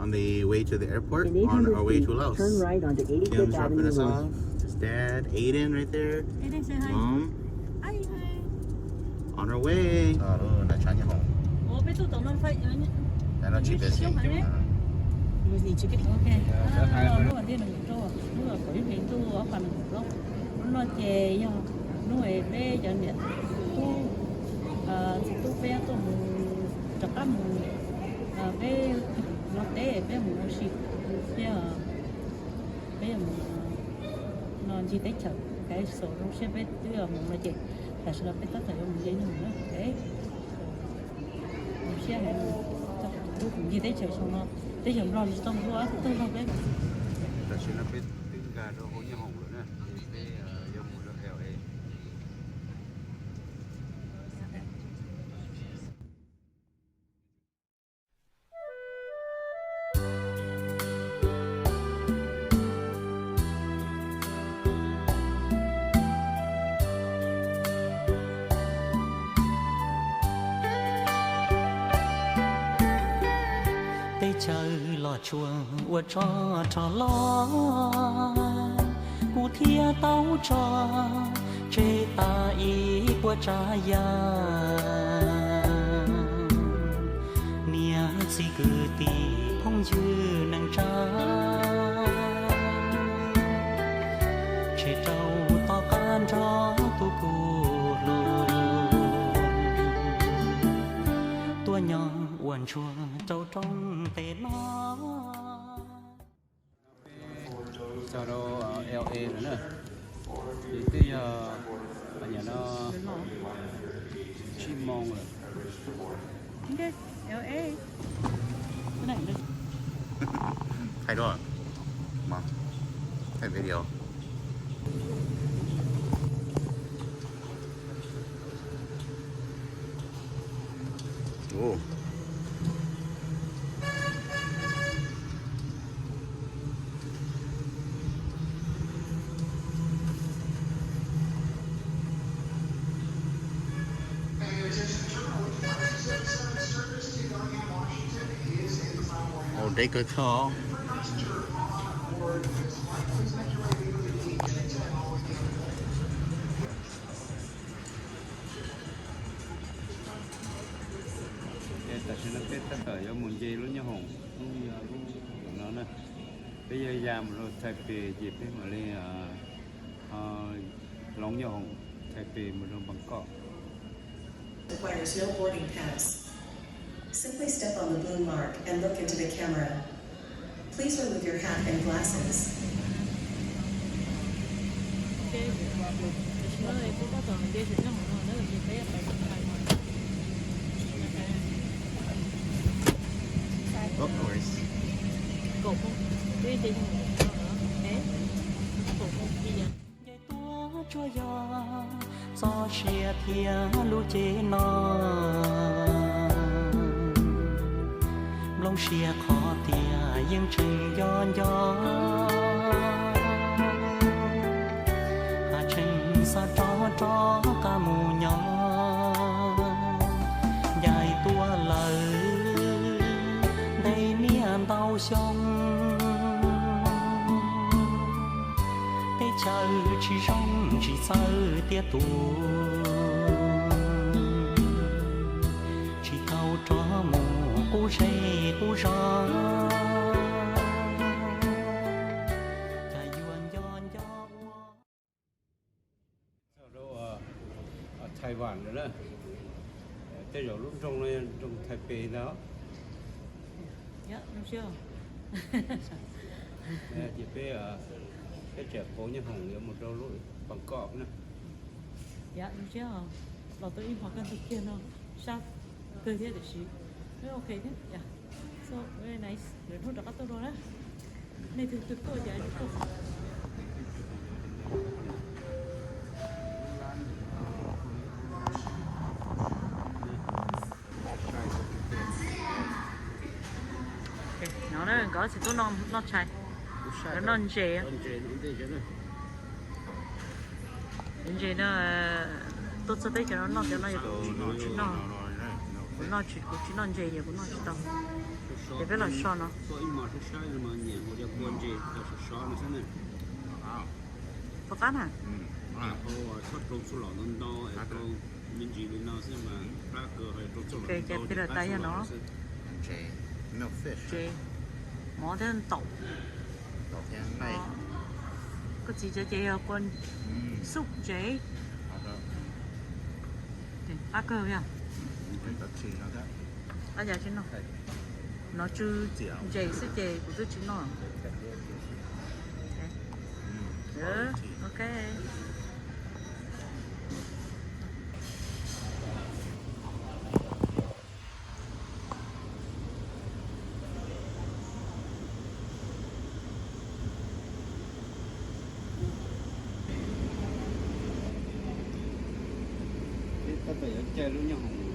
On the way to the airport, in on our way to Laos. Turn right onto Kim's eighty-fifth dropping Avenue us West. Off. There's Dad, Aiden right there. Aiden, say hi. Mom. Hi, hi. On our way. Ua peb tuaj tom no fai. Ua no tsis pes xees coob na. Ok. Lub tiaj nees nkaum rau, lub kaum ib hlis ntuj ob phav nees nkaum plaub. Lub no ces yog lub peb cov niam tub, txiv tub peb tuaj mus rov qab mus, peb no teb peb mus ua si, peb, peb yuav mus no ncig teb chaws, kav xaus zoo siab peb twb mus no ces tam sim no peb tab tom yuav mus nce nyuag hoom na. Zoo siab heev, ncig teb chaws xyoo no, teb chaws Nplog tsis tau mus dua ob tug tag nrho peb. Tam sim no peb twb nkag rau hauv nyuag hoom lawm na, peb yuav mus rau L A. Teb chaws los tsuas ua tsov rog loj, kuv thiaj tau tso tseg tas ib puas tsav yam. Niam txiv kwv tij phooj ywg neej tsa, tseg rau tom qab nrog tus kuv hlub, tuaj nyob ua ntsuag rau rooj teb no. Txog rau L A lawm na, ces twb yog nyob no tsib moos lawm. Thaij duab, thaij video. Ua deb kawg thiab. Ces tam sim no peb tab tom yuav mus nce lub nyuag hoom, lub, lub no na. Peb yuav ya mus rau Thaipes ces peb mam li hloov nyuag hoom Thaipes mus rau Npam Koj. Requires no boarding pass. Simply step on the blue mark and look into the camera. Please remove your hat and glasses. Of course. Nce tuaj tsuas yog txoj sia thiab lub cev no, nplooj siab qhov tiag yeej tseem nco nco, haj tseem xav rov rov qab mus nyob ncaim tuaj lawm ntev niaj ntau xyoo. Teb chaws tsis zoo tsis txawj tiaj tus, tsis tau rov mus qub zej qub zos, cas yuav nco nco ua. Txog rau Taiwan lawm na, tej zaum lub nroog no yog nroog Thaipes ntag. Ces peb, peb tseem qauv nyuag hoom yuav mus rau lub Npam Koj na. Los tau ib hmos kaj ntug kiag no, sab kawg thiab tiam sis ok thiab. So very nice, lwm hnub rov qab tuaj dua na. Nej twg twg tuaj ces tuaj. No nkawd txiv tub noj tshais, nkawd noj ntses. Ntses no, tuaj txog teb chaws no noj cov no, kuv tsis noj, kuv tsis noj ntses ces kuv noj tsis tau. Ces peb los so no. Puas qab na? Ces peb los tas yog no. Tsev, mov thiab ntaum. Koj txiv cov ces yog kua soup tsev. Qab kawg yog. Qab cas tsis noj? No tsw ntses xwb ces kuv twb tsis noj. Ok. Tab tom yuav caij lub nyooj hoom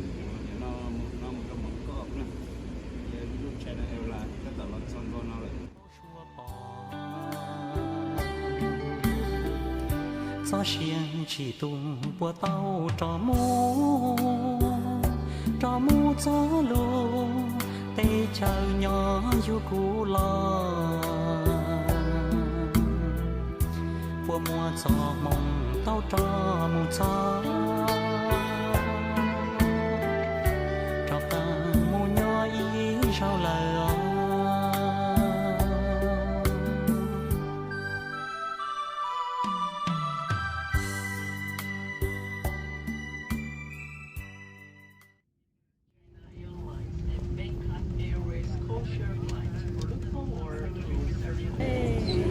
no mus rau Mos Koj na, lub tshais no es tab tom los txog ntua no lawm. Txoj sia tsis tu puas tau rov mus, rov mus txog lub teb chaws nyob yug kuv los. Puas muaj txoj hmoo tau rov mus txog, rov qab mus nyob ib zaug lawm os.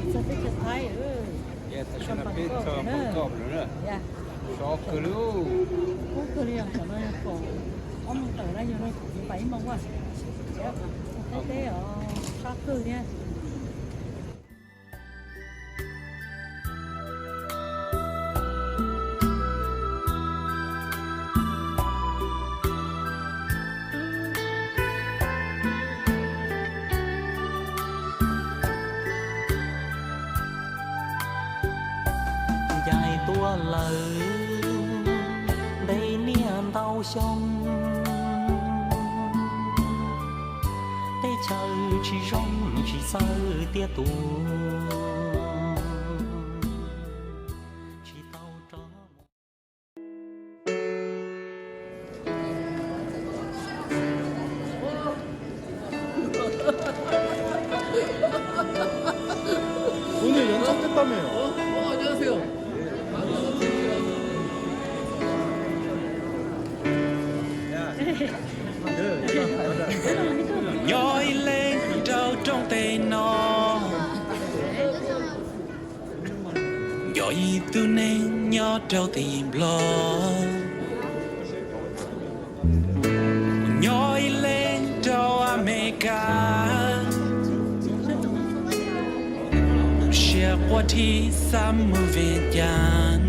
Txog teb chaws Thaib, Bangkok na. Sov kawg li, kub kawg li os. Tam no yog kaum ob moos tawm na, yog no kuv pais ib moos a. Thaib teb os, sab kawg thiab. Ncaim tuaj lawm ntev niaj ntau xyoo, teb chaws tsis zoo tsis txawj tiaj tus, tsis tau rov mus. Nyob ib leeg rau rooj teb no, nyob ib tug neeg nyob rau tim Nplog, nyob ib leeg rau Amelikas, siab quaj thiab xav mus Vias Cas,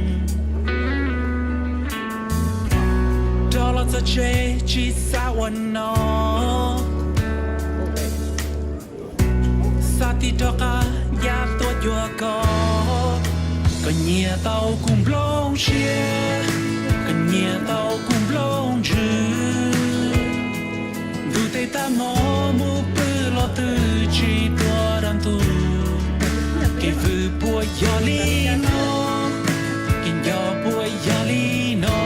rov los txog tsev tsis xav ua no. Xav tig rov qab ya tuaj cuag koj, koj nyiam tau kuv nplooj siab, koj nyiam tau kuv nplooj ntsws. Ntuj tej tag hmo mus pw los twb tsis tuaj rau ntuj, kev vwm puas yog li no, kev nco puas yog li no.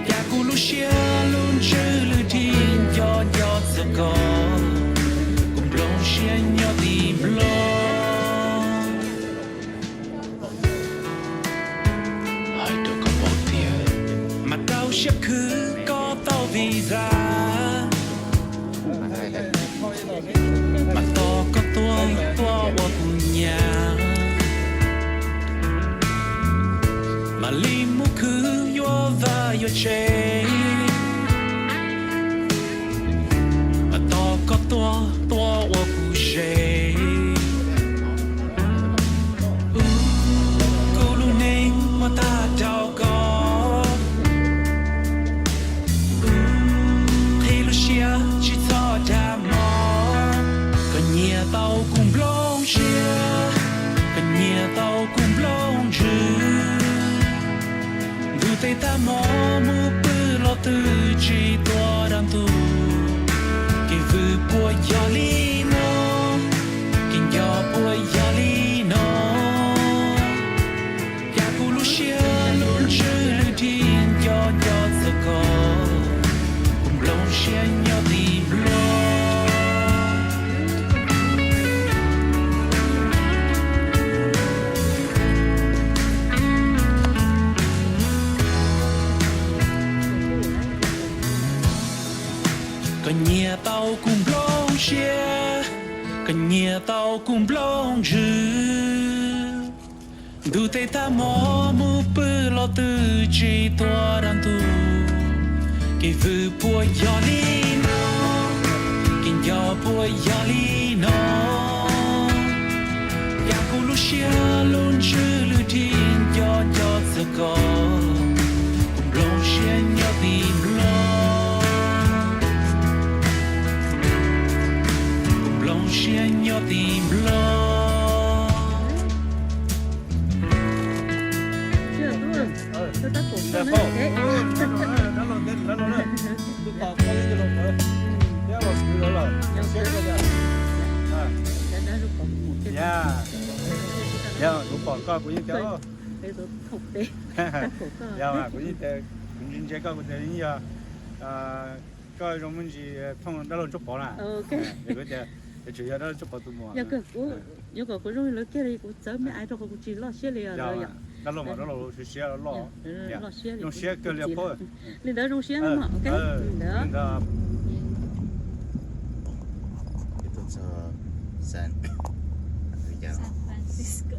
Cas kuv lub siab lub ntsws lwj dhim nco nco txog koj, kuv nplooj siab nyob tim Nplog. Hais rau koj paub tias mas rau siab khwv koj tau visa, mas tos koj tuaj tuaj ua kuv nyab, mam li mus khwv yuav vaj yuav tsev. Mas tos koj tuaj tuaj ua kuv ze. Kuv lub neej muab tag rau koj, qhib lub siab tsis txhob dag mog. Koj nyiam tau kuv nplooj siab, koj nyiam tau kuv nplooj ntsws. Ntuj tej tag hmo mus pw los twb tsis tuaj rau ntuj, Tau kuv nplooj siab, koj nyiam tau kuv nplooj ntsws. Ntuj tej tag hmo mus pw los twb tsis tuaj rau ntuj. Kev vwm puas yog li no, kev nco puas yog li no. Yam kuv lub siab lub ntsws lwj dhia nco nco txog koj, kuv nplooj siab nyob tim Nplog, kuv nplooj siab nyob tim Nplog. Yog kuv pom koj kuv yeej tias, yog kuv yeej tias, kuv ntsia ntsia koj kuv tias yeej yog koj zoo me ntsis thooj dab laug Ntsuab Pov na. Kuv tias yuav tsum yog dab laug Ntsuab Pov tus muam. Yog kom kuv zoo li lawv kiag li kuv txawv me ais rau qhov kuv tsis loj siab li os. Dab laug mas dab laug siab loj, loj siab zoo siab kawg li paub. Li ntawd zoo siab no, ok. Ntawd.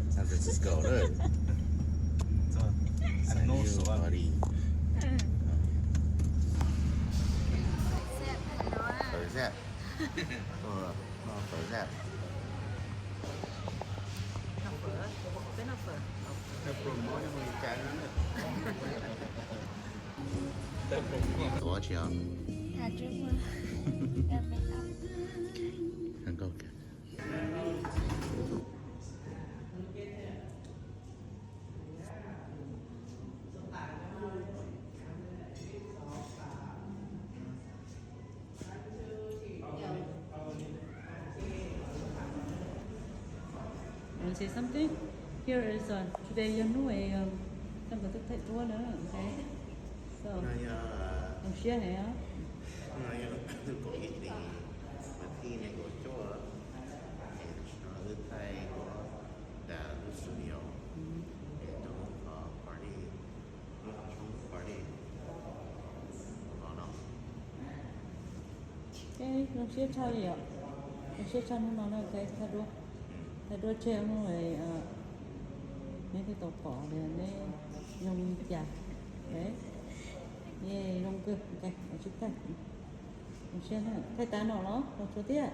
San Francisco lawm. Fawm zaj. Noj fawm zaj. Tuav tsis os. Nkauj kawg. Want to say something? Here is, uh, today yog hnub es, um, tau nkawd twb thaij duab na, ok? So, zoo siab heev os. Hnub no yog hnub kaum ib hlis, mas thib nees nkaum cuaj, es no wb thaij duab rau lub studio, es rau lub qhov party, lub qhov tshoob party no. Zoo siab tshaj li os. Zoo siab tshaj hnub no na, thaij duab, thaij duab tseg hnub no, neb thiaj tau pom tias neb zoo li cas. Zoo kawg, tsis thaij. Zoo siab na, thaij tas no los los tshuav thiab.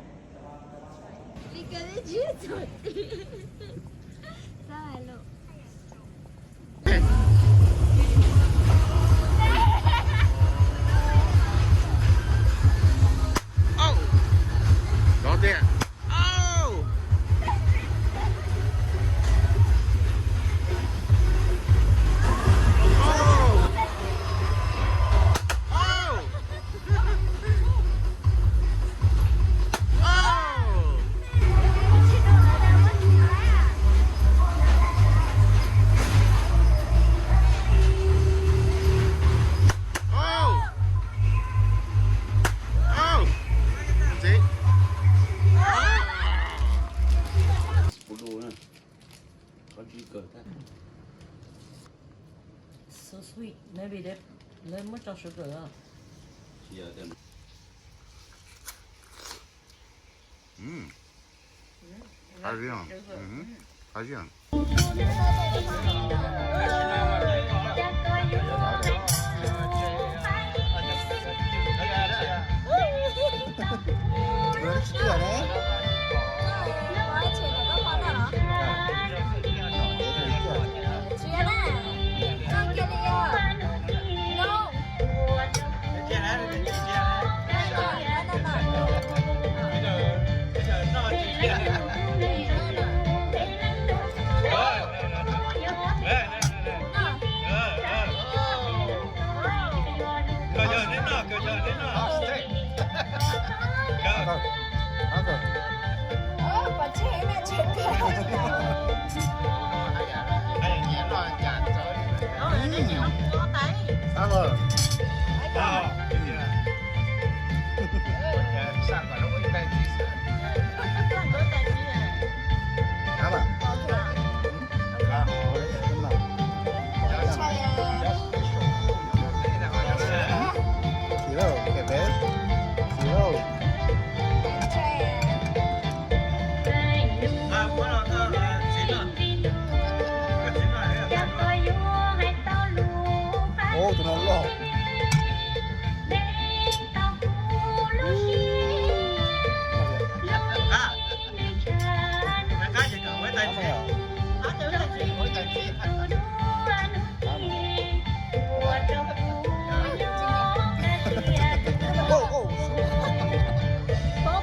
So sweet, maybe they, lawv muab tso sugar os. Mm. Qab zib, qab zib.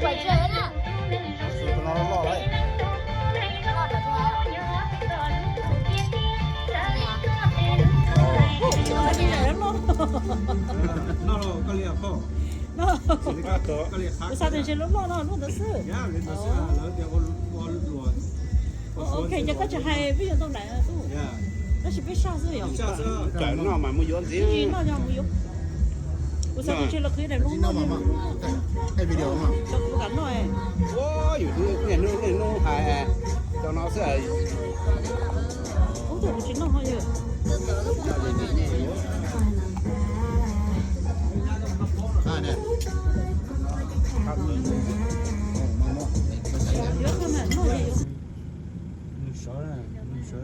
Kuv xav tias ntshe lub loj no lub ntawd xwb. Ok, ces koj tsis hais peb yuav tau daim tub, tab sis peb saj xwb yom. Noj mas mus yuav ntxiv. Noj yog mus yuav. Kuv xav tias ntshe lawv qhwv daim lub loj no. Kuv kam noj. Ua, yus niaj hnub niaj hnub hais cov no xwb. Ub, kuv tsis noj ho yog.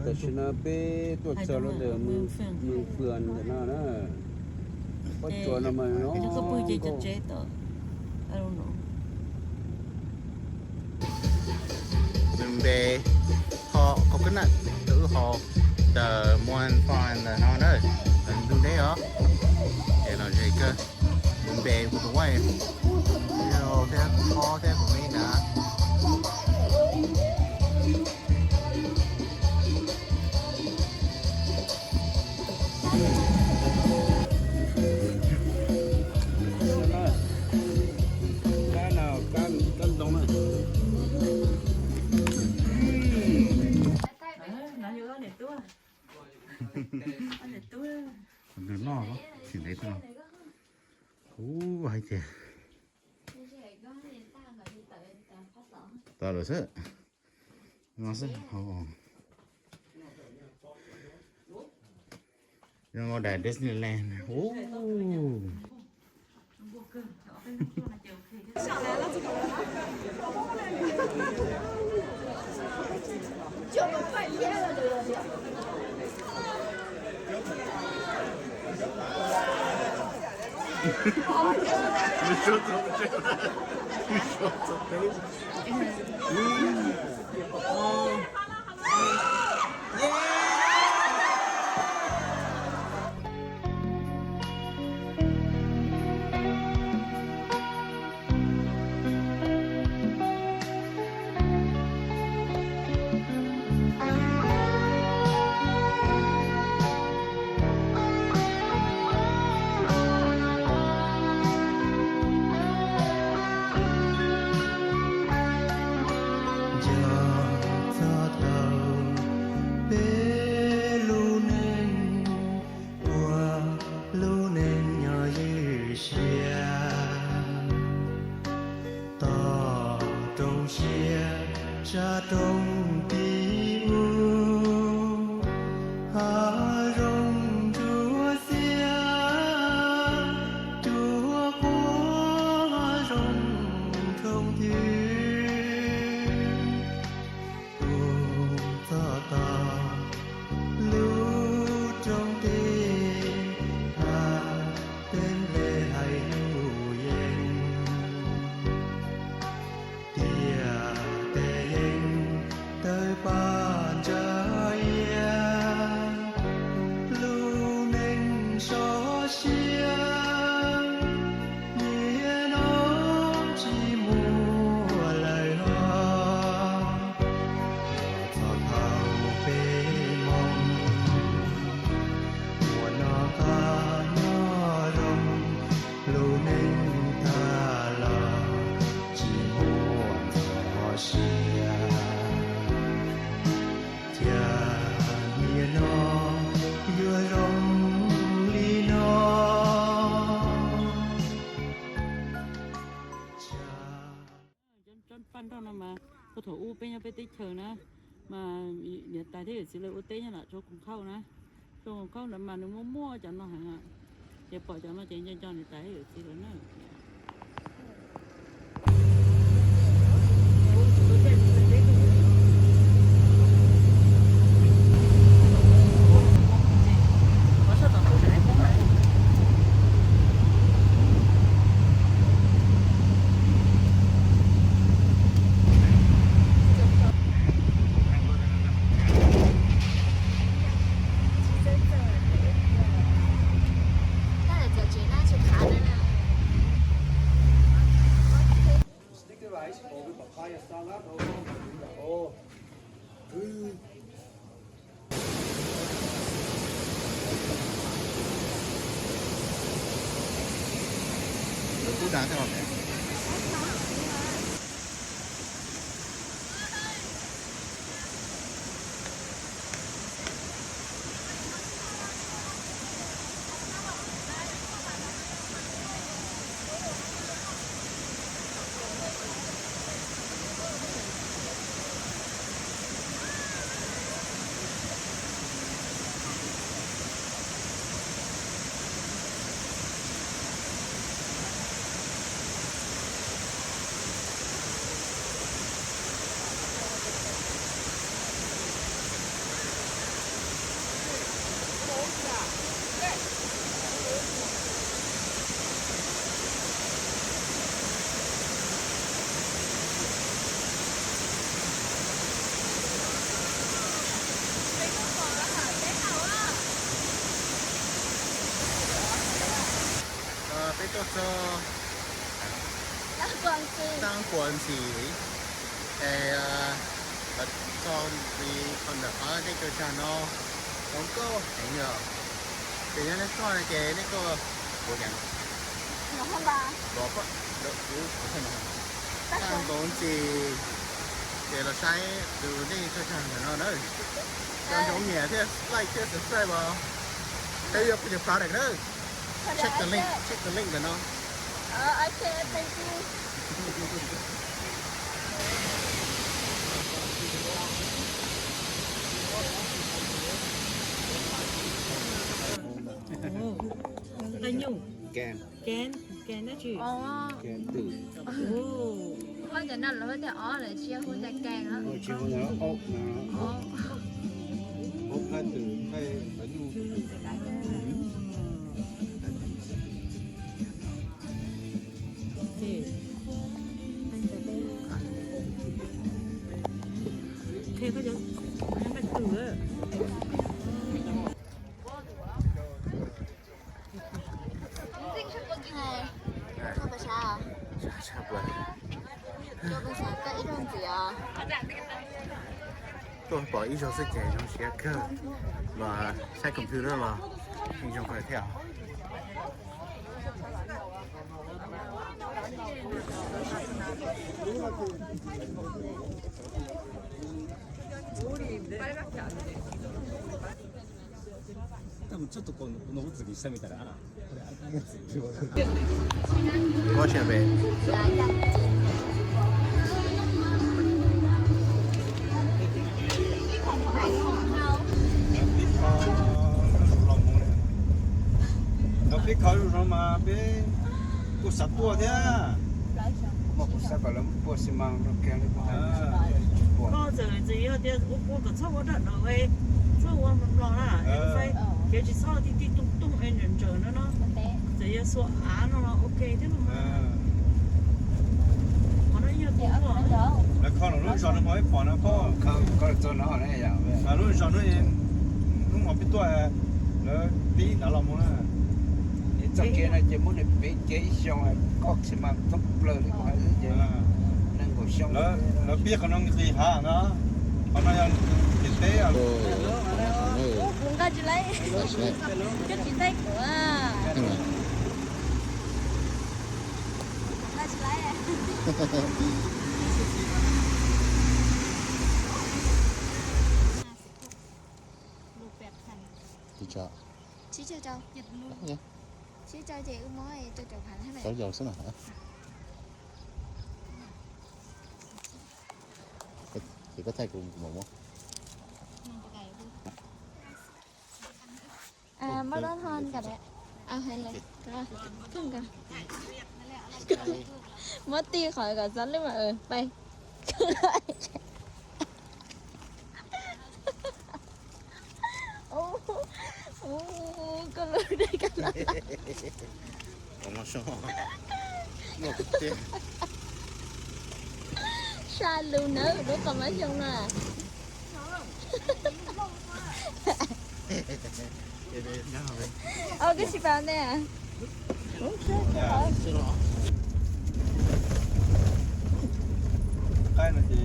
Tam sim no peb tuaj txog lub ntawm Mws Fwm ntawm no na. Pob tsuas no mas no. Npe ho coconut, wb ho the muan fun ntawm no na, ntug deb os. Ces lom zem kawg, npe kuv tus ua thiab, qhov thiab kuv me na. Ntws noj tsis ntev tag. Ub, hais tias tas lawm xwb. No xwb. Daim Disneyland. Ub. Nco txog thaum peb lub neej ua lub neej nyob ywj siab, tos rooj siab sab roob tim ub, hav zoov ntsuab xiab cuaj qub, hav zoov roob twg. Tus txog tom lub roob teb, hais tej nplej hais lus yees, tiam tes yees tawg paj ntsa iab, lub neej sov siab nim no tsis muaj lawm hos. Los txog thaum peb moos, muaj noj qab nyob zoo, lub neej tag los tsis muaj ntxhov siab. Cas nim no yuav zoo li no. Tsob paj nroj no mas thaum ub peb nyob peb teb chaws na, mas niam tais thiab yawm txiv lawv ua teb nyob nram tsob koom khauj na. Tsob koom khauj ntawd mas nws muaj muaj cov no heev, ces pom cov no ces nco nco niam tais thiab yawm txiv lawv na. Peb tuaj txog Tang Kuas Ntxis es txog li qhov ntawm qhov dej cuab tsag no zoo nkauj heev yom. Ces yog nej tuaj no ces nej tuaj puas cas no? Tang Kuas Ntxis ces los saib tus dej cuab tsag ntawm no na. Cov nyob nyiam thiab like thiab subscribe os. Peb yuav pub cov product na. Check the link, check the link ntawm no. Ken, ken dab tsi? Ken twm. Ua cas no lawv tias ob lawm tsis hu tias ken no? Tsis hu tias ob no. Ob kab twm, kab nyuj. Koj pais sab? Koj pais sab koj ib zaug ntxiv os. Tuaj pom ib zaug xwb ces zoo siab kawg, los saib computer los yeej zoo kawg thiab. Lawv pib kho zoo mas peb kuj xav tuaj thiab. Muaj kuv xav kom lawv muab pua xi mas rau kiag li. Koj txawm txawm yog tias ua pua kom txhob ua dawm no, txhob ua mlos mlos na, kev tsis txhob ti ti tung tung es ntsawm ntsawm no no. Txawm yog xuas av no los ok thiab no. Qhov no yog lawv kho lub zos no mas peb pom no, kho txog no, lub zos no hnub no peb tuaj, lawv pib nrad los mus na. Txoj kev no ces muab nws piv kev ib xyoo, koj xi mas thoob plaws li kuv hais xwb ces nees nkaum xyoo. Lawv pib qhov no nqis hav no, qhov no yog nqis teb. Kuv nqa tsis laib, koj tsis ntaus kuv. Tsib caug rau, tsib caug ces wb muab rau cov phav thiab. Ces koj thaij kuv mam muab. Muab lub hon kom, muab tij qhov kom txog lub mas pais. Koj lub dej koj los. Sa lus nawb lub qhov mab xyoo na. Ua koj tsis pab ntej. Ua koj tsis pab. no ces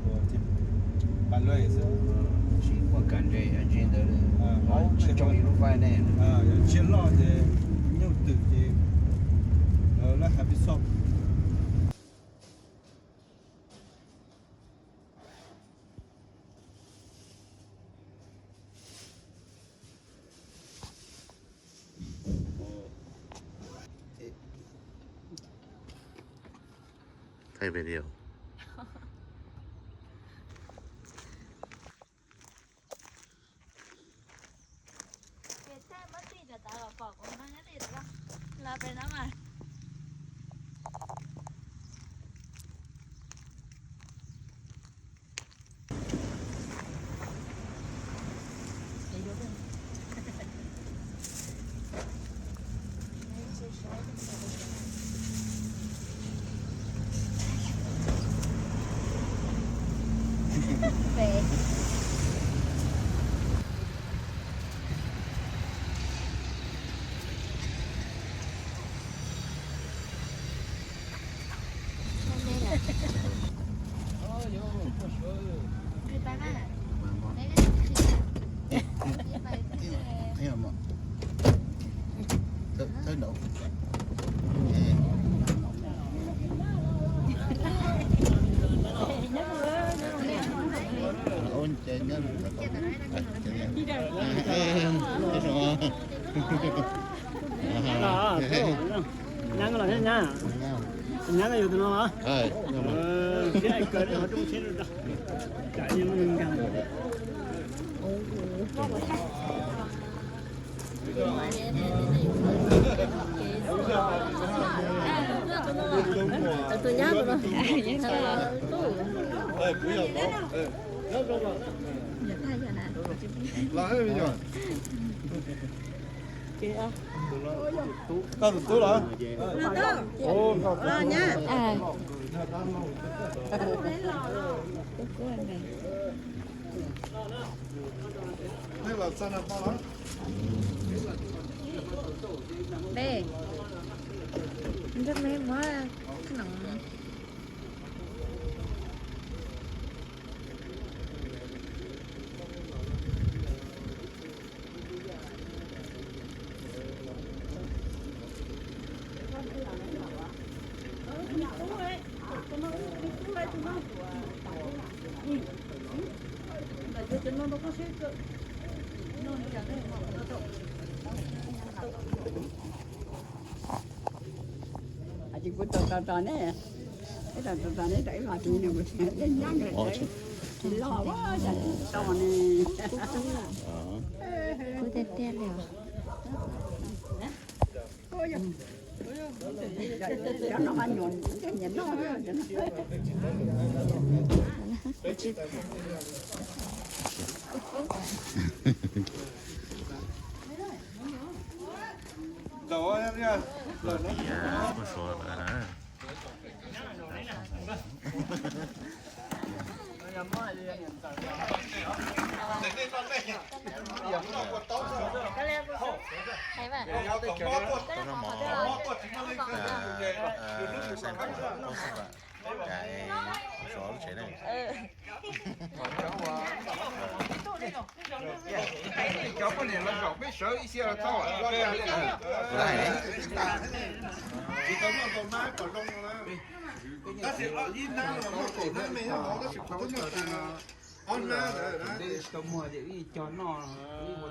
ua tsis pam luaj xwb. Tsis muaj kas nres dab tsi ntawd, tsis tsoo yus lub fais ne. Yog tshiab loj ces nyuj twm ces lawv lab hav pib xoj. Thaij video. Ces thaij muab tij rau tod los pom kuv no nyob li los pem no mas. Nyab los thiab nyab. Nyab yog tus no los? Tus nyab tus no. Koj tus tub los? Nyab. Tsis kuv tau tau tau ne, ib tau tau tau ne, tau ib vas tis no, yeej nyab nkawd tsis loj, tsis tau ne. Kuv tiag tiag li os. Cov poj niam los zaum peb sawv ib xia los tau. Tsis tau noj tau nab kom zoo no na. Tab sis ib nab los muaj kaum nab me nyob hauv tab sis kuv twb noj tag ob nab ntawd na.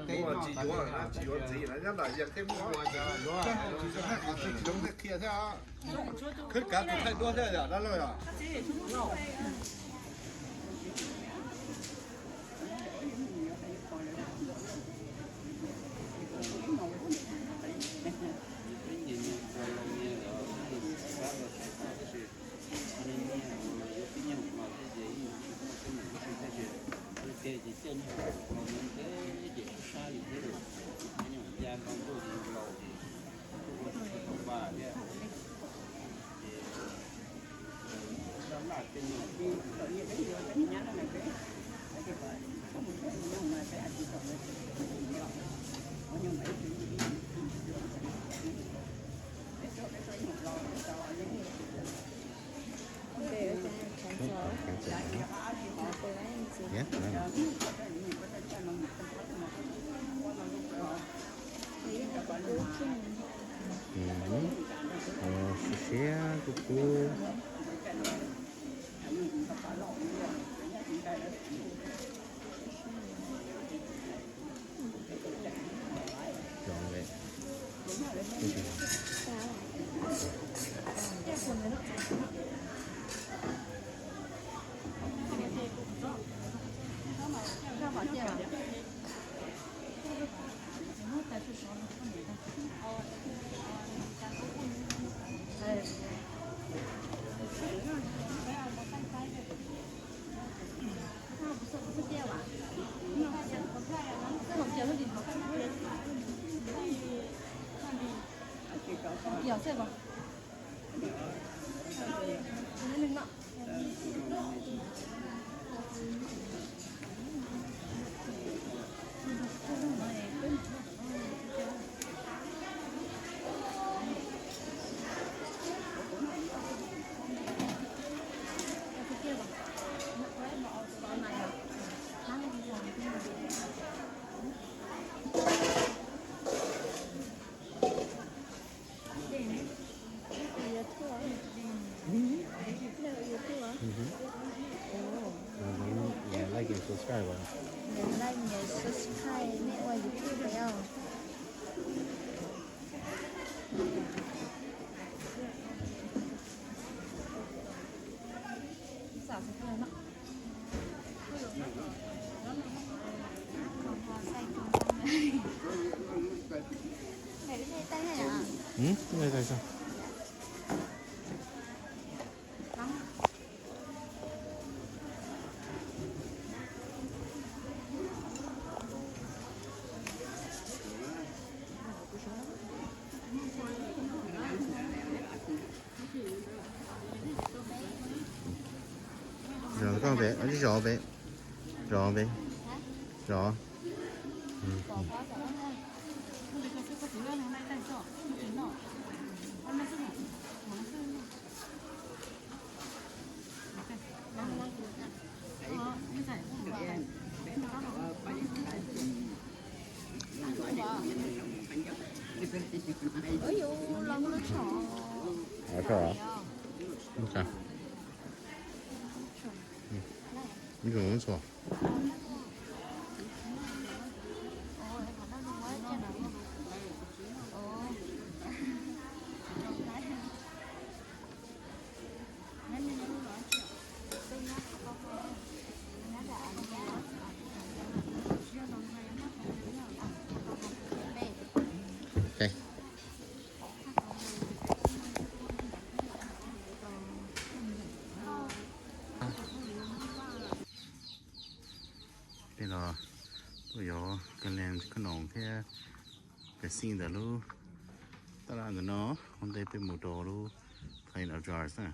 Tsis yuav, tsis yuav ntxiv na, nyob ntawm yawg thiaj muaj. Tsis zoo thiaj qhia thiab. Khwb kav tus thaij duab thiab yom dab laug yom. Siab siab kub kub. Like and subscribe. Like and subscribe, nej ua YouTube os. Zov koj pem, zov pem, zov pem, zov. Tej no tuaj yos ka lees khob noom thiab ka xij ntawm lub taj laj ntawm no. Ua ntej peb mus rau lub Plain of Jars na.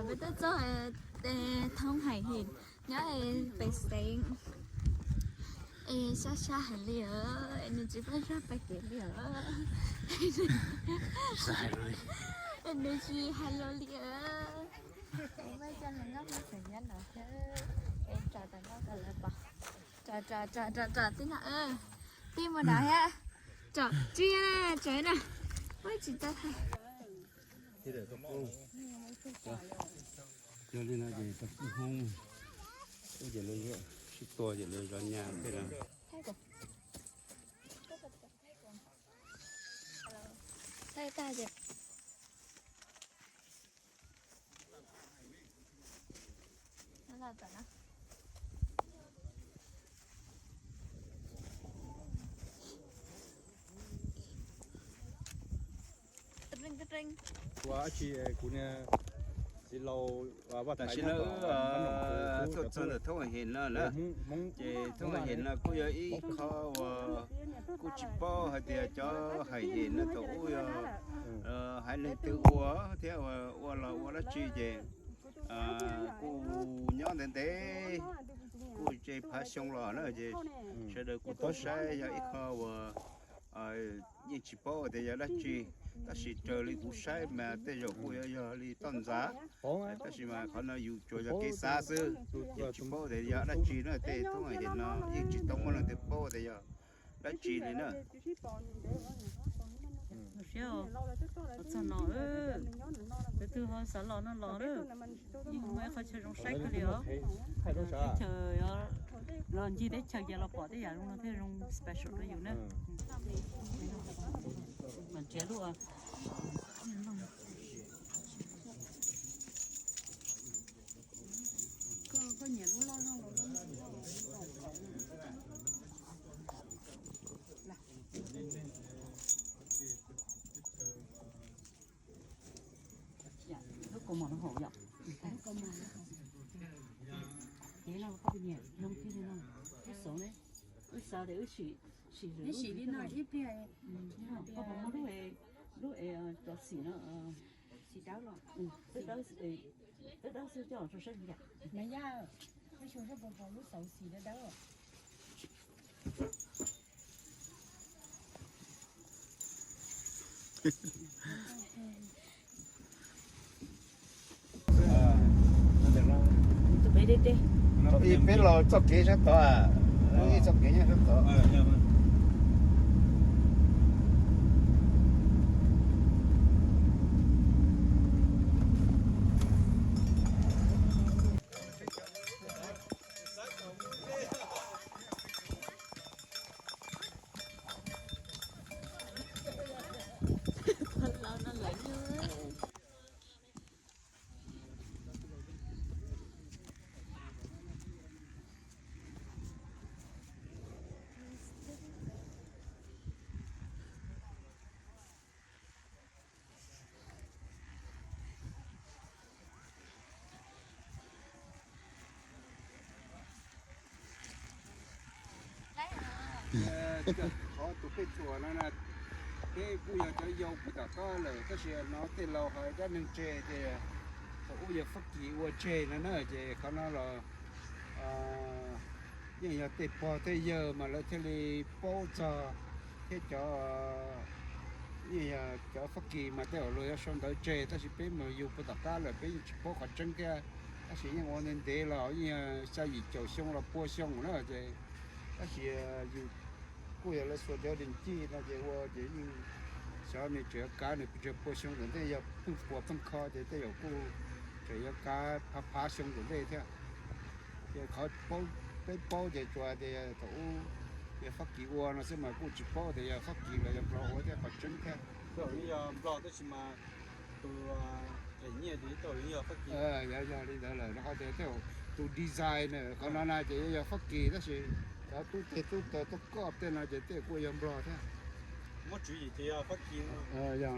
Peb tuaj txog thoob hais him nyob pem xeev es sab sab heev li os, nws tsis pab sab pab kev li os. Es nws tsis hais lus li os. Es muaj cov hluas nkauj hmoob tseem nyob no thiab, es tsom tom no kom lawv pom. Tsom tsom tsom tsom tsom tij no, tij mus nrad thiab. Tsom tsis tsom na, muaj tsis tau hais. Yog li no ces tau pub hoob, ces lawv sib tua ces lawv zov nyas tej no. Thaij tag ces Ua dab tsi kuv niag txiv laus, tam sim no wb tuaj txog ntawm thoob hais him no na, ces thoob hais him no kuj yog ib qho uas kuj tsis paub hais tias cov hais him no thaum ub yog haiv neeg twg ua thiab ua los ua dab tsi ces kuj nyob ntev ntev, kuj tsawg phav xyoo los na ces sawv daws kuj tau saib yog ib qho uas yeej tsis paub tias yog dab tsi, tab sis raws li kuv saib mas tej zaum kuj yuav yog li toj ntxas, tab sis mas qhov no yus tsuas yog kev xav xwb, yeej tsis paub tias yog dab tsi na. Tej tub hais no yeej tsis tau muaj leej twg paub tias yog dab tsi li na. Txog no, tus twg ho xav los no los, yeej muaj ib qhov chaw zoo saib kawg li os. Teb chaws, los ncig teb chaws ces los pom tej yam zoo no thiaj zoo special rau yus na. Mas nrhiav lub, koj nyiam lub loj loj los lub loj. Lub kaus mom no hauv yom. Kev no koj puas nyiam zoo kiag li no? Wb xauv ne, wb xav tias wb sim, sim lwm lub li no ib pliag. Koj puas muaj lub, lub es cov xim no, xim dawb los, twb dawb, twb dawb xwb coj los rau saib yam. Mas yaj, wb xyuas saib puas pom lub xauv xim dawb dawb. Tus peb deb deb. Ib peb los txoj kev sab tod, ib txoj kev nyob sab tod. Qhov tus peb txuas no na, peb kuj yog cov yau puag tom qab lawm, tab sis no tej laus hais dab neeg tseg tias thaum ub yog Fab Kis ua tseg no na, ces qhov no los yeej yog tej pog tej yawg mas lawv thiaj li paub txog, thiab cov, yeej yog cov Fab Kis mas tej zaum luag yuav sau ntawv tseg, tab sis peb mus yug puag tom qab lawm peb yeej tsis paub qhov tseeb thiab, tab sis yeej ua ntev ntev los yeej yog xya yim caum xyoo los pua xyoo na ces, tab sis yus kuj yog lawv xuas cov dej cig no ces ua ces yeej xyov nws tseem yuav kav nws pes tsawg pua xyoo ntawm ntej, yog pheej puas pheej kho ces tej zaum kuj tseem yuav kav phav phav xyoo ntawm ntej thiab. Ces qhov peb paub ces tsuas tias thaum ub yog Fab Kis ua no xwb mas kuj tsis paub tias yog Fab Kis los yog Nplog ua thiab qhov tseeb thiab. Yog Nplog tab sis mas tus them nyiaj ces yog Fab Kis. Yog, yog li ntawd lawm, rau qhov tias tej zaum tus design na qhov no na ces yog Fab Kis tab sis cov tub teg tub taws tuaj koj tej no ces tej kuj yog Nplog thiab. Muab tswv yim ces yog Fab Kis. Yog.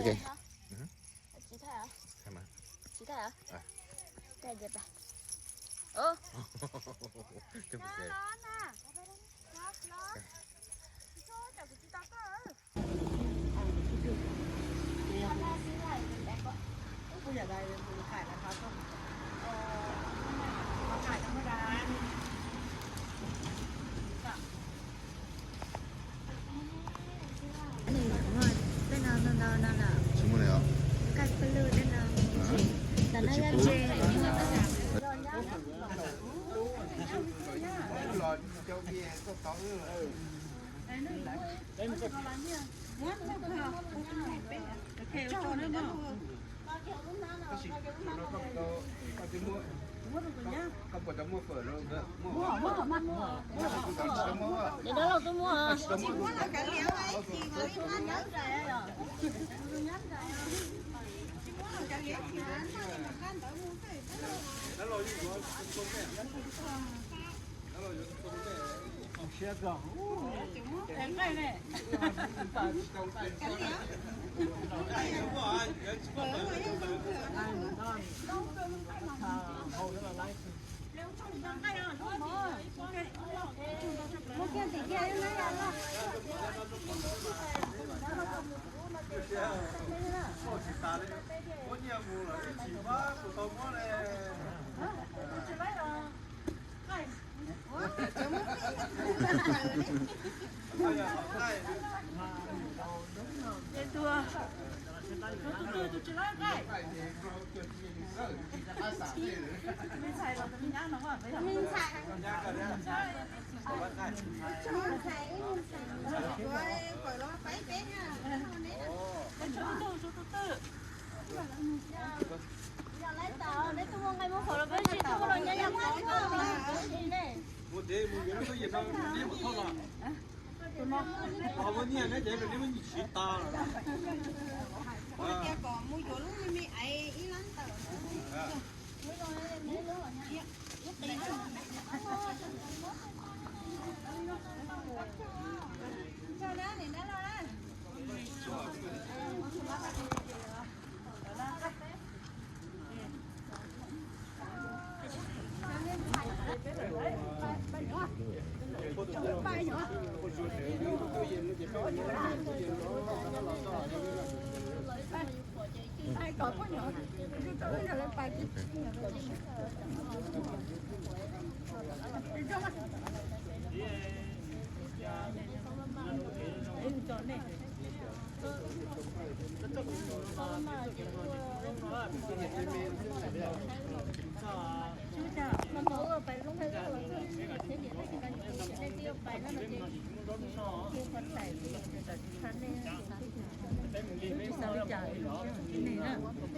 Ok. Tsis muaj li os. Tsis pub. Tab sis no koj puas tau muab fawm rau nkawd? Muab, muab, muab. Nim no los kuj muab.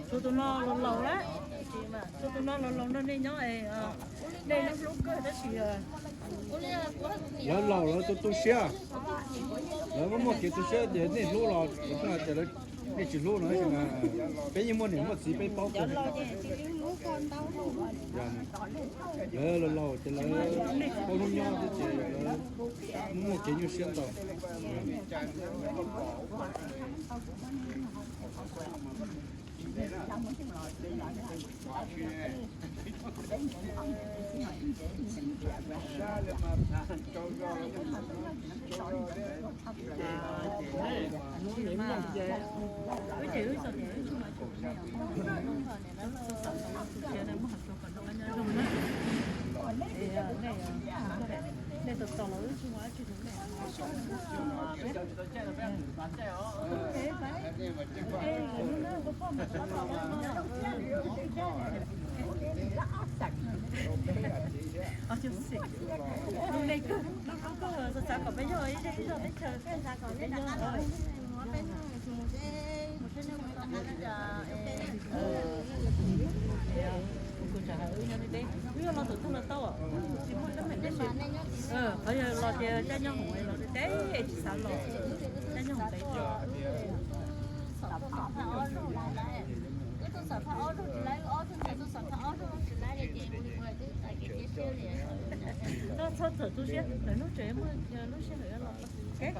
Tsuas tus no laus laus lawm, tsuas tus no laus laus nrog nej nyob es nej hlub hlub kawg tab sis lawv laus lawv tu tu siab, lawv muaj muaj kev tu siab ces nej hlub los lawv pheej hais tias nej tsis hlub no. Peb yeej muaj niam muaj txiv peb paub kawg. Lawv laus laus ces lawv paub hlub nyob thiab ces lawv muaj muaj kev nyuaj siab ntau. Wb los thaum twg los tau, tsis muaj teeb meem dab tsi. Qhov yog los tias caij nyob hoom los teb tsis xav los, caij nyob hoom teb. Txhob txawm tu siab, lwm hnub tseem muaj lub sij hawm los. Lawv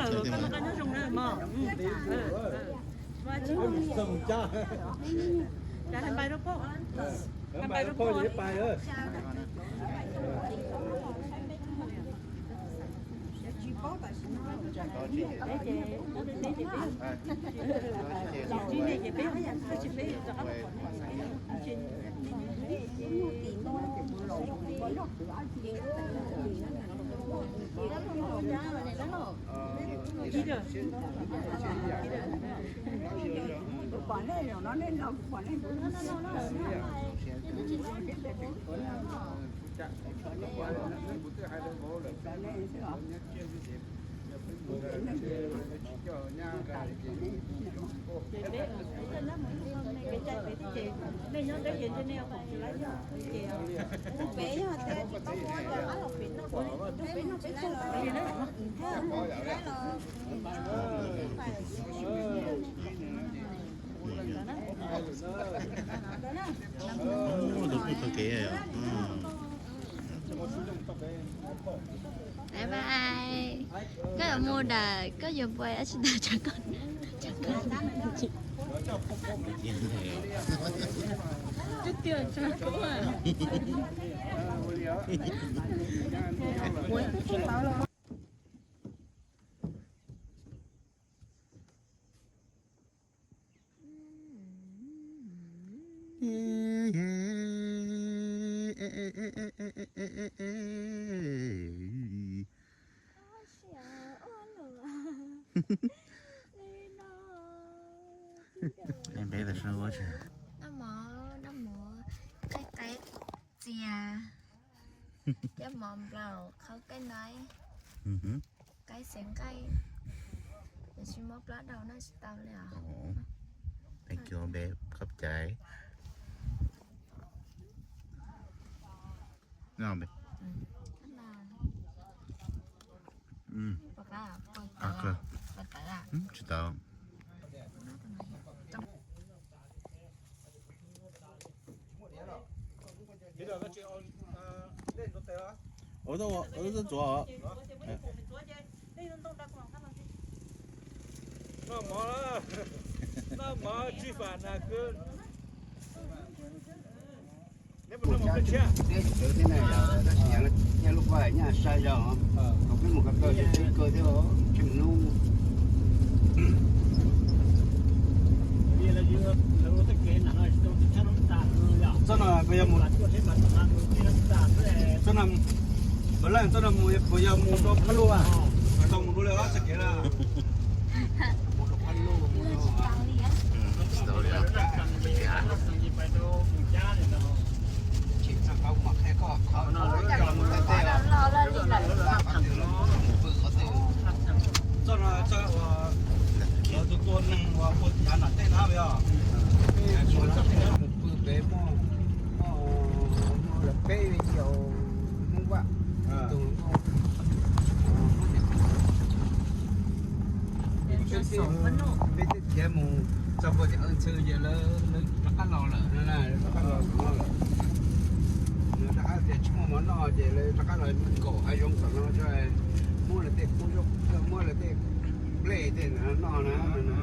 noj qab nyob zoo na mog. Cas hais npais rau pog, hais npais rau pog. Bye bye. Koj yuav mus dam, koj yuav pua ib tsis tas tsam koj. Twb tiag tsam koj. Noj mov, noj mov, qaib qaib txias, coj mov nplaum, qhau kaij nai, qaib xeev nqaij, ces tsis muab plaub daus noj tsis tau li os. Thank you babe, khov cai. Tsis tau. Noj mov, noj mov tsis fam nas kwv. Mus cab tsheb teb chaws thiab na, tab sis yog nyob lub pab nyob sai zog, thaum peb mus ko taw ces peb kawg thiab, tsheej hnub. Txoj no puas yog mus, txoj no, Npawg Leej, txoj no mus puas yog mus rau Phab Luj a? Tau mus dua li txoj kev na. Txoj no txoj uas tus tua neeg uas ua yav nram tej na os. Peb mus pw pem muaj, muaj, muaj peb caug Hmoob Vaj, tus Hmoob. Peb thiaj khiav mus txog puag tim Hawj Ntxhw ces lawv rov qab los lawm, rov qab los lawm. Lawv rov qab tias tsis muaj mov noj ces lawv rov qab los nkaum hav zoov tom no, muab lawv tej kub, muab lawv tej nplej tej noj na.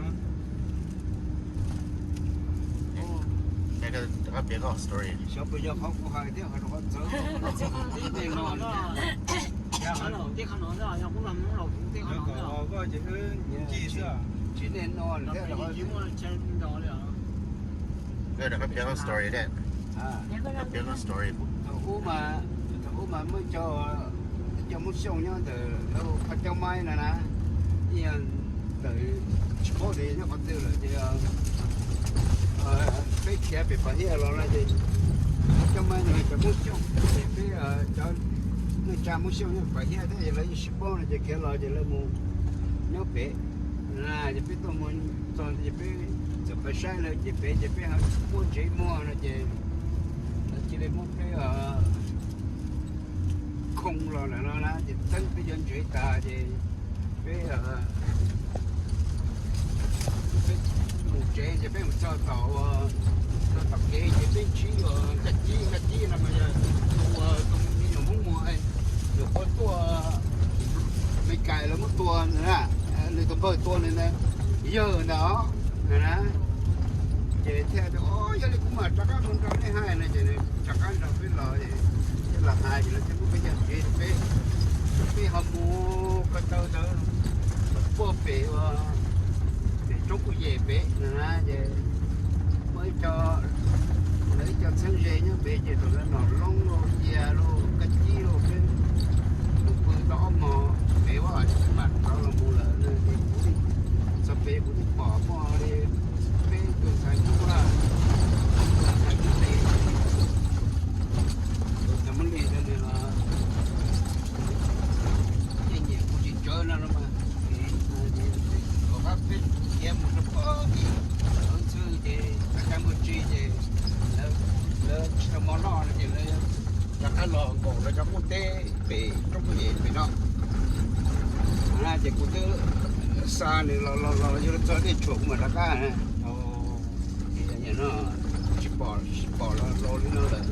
Xyov puas yog qhov kuv hais thiab qhov txawv tej no. Koj ces wb nci xwb, tsis nej no thiab. Koj piav story, piav story. Thaum ub mas, thaum ub mas muaj cov, cov Hmoob Xyooj nyob ntawm lawv hu Phaj Caub Maib no na, ib yog ntawm tsis paub tias nyob qhov twg lawm ces peb khiav pem Pam Hiaj los no ces Phaj Caub Maib no cov Hmoob Xyooj, ces peb cov neej tsa Hmoob Xyooj nyob Pam Hiaj thiab ces lawv yeej sib paub no ces khiav los ces lawv mus nyob pem. Ces peb tuaj mus txog ces peb txawm pais saib lawv ces pem ces peb ho muab ntsev muag no ces lawv cia li muab peb khoo los lawm no na, ces txeeb peb cov ntsev tas ces peb, peb mus tsev ces peb mus txog tom, txog tom kev ces peb ntsib uas Nkaj Cib, Nkaj Cib no mas yog tus uas tus me nyuam Hmoob Muas, nyuam qhuav tuaj Meskas lawv muab tua ntawd na, nws tus npawg tua nws ntawd, yawg ntawd os. Ces thiaj tias, o, yog li kuv mam rov qab mus nrog nej hais no ces nws rov qab nrog peb los, peb los hais ces lawv thiaj muab peb cov ntsev rau peb, peb ho mus ko taw ntawd puag pem uas pem roob Kuj Yem pem no na, ces muaj ib co, lawv ib co txheeb ze nyob pem ces thaum ntawd Nom Loob los Yas los Kab Cib los peb mus pw tau ob hmos pem ua mam rov los mus lawm no ces kuv txog pem kuv thiaj pom muaj li peb tus ntxhais Hmoob, tus ntxhais Hmoob Lis, tus ntxhais Hmoob Lis ntawd nws los yeej nyiam kuv tsis tsawv no los mas, Qab los nkaum rau cov qub teb pem roob Phooj Ywg pem no. Ces kuv twb xa nws los los los yog txog tej tshuam kuv mam rov qab. Tsis pom, tsis pom los li no lawm.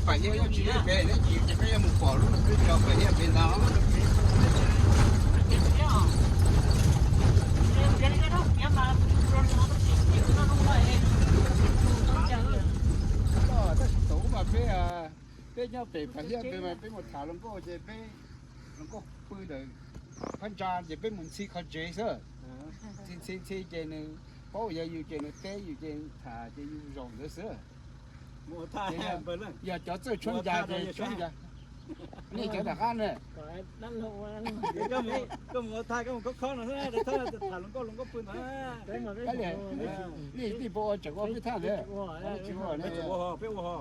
Pam Hiab, yog tsis pem neb tsis ces peb yuav mus pom lub peb cov Pam Hiab pem ntawd. Tab sis thaum ub mas peb, peb nyob pem Pam Hiab pem mas peb mus tham hluas nkauj ces peb, hluas nkauj pw ntawm phab ntsa ces peb mus ntxhi qhov tsev xwb. Ntxhi ntxhi ntxhi ces nws paub yog yus ces nws teb yus ces tham ces yus zaum ntawd xwb. Yog cov txawj tshuab ncas ces tshuab ncas. Nej cov tom qab na. Nej tij puas ua tseem ua peb thaj ntawd? Tsis ua, peb ua.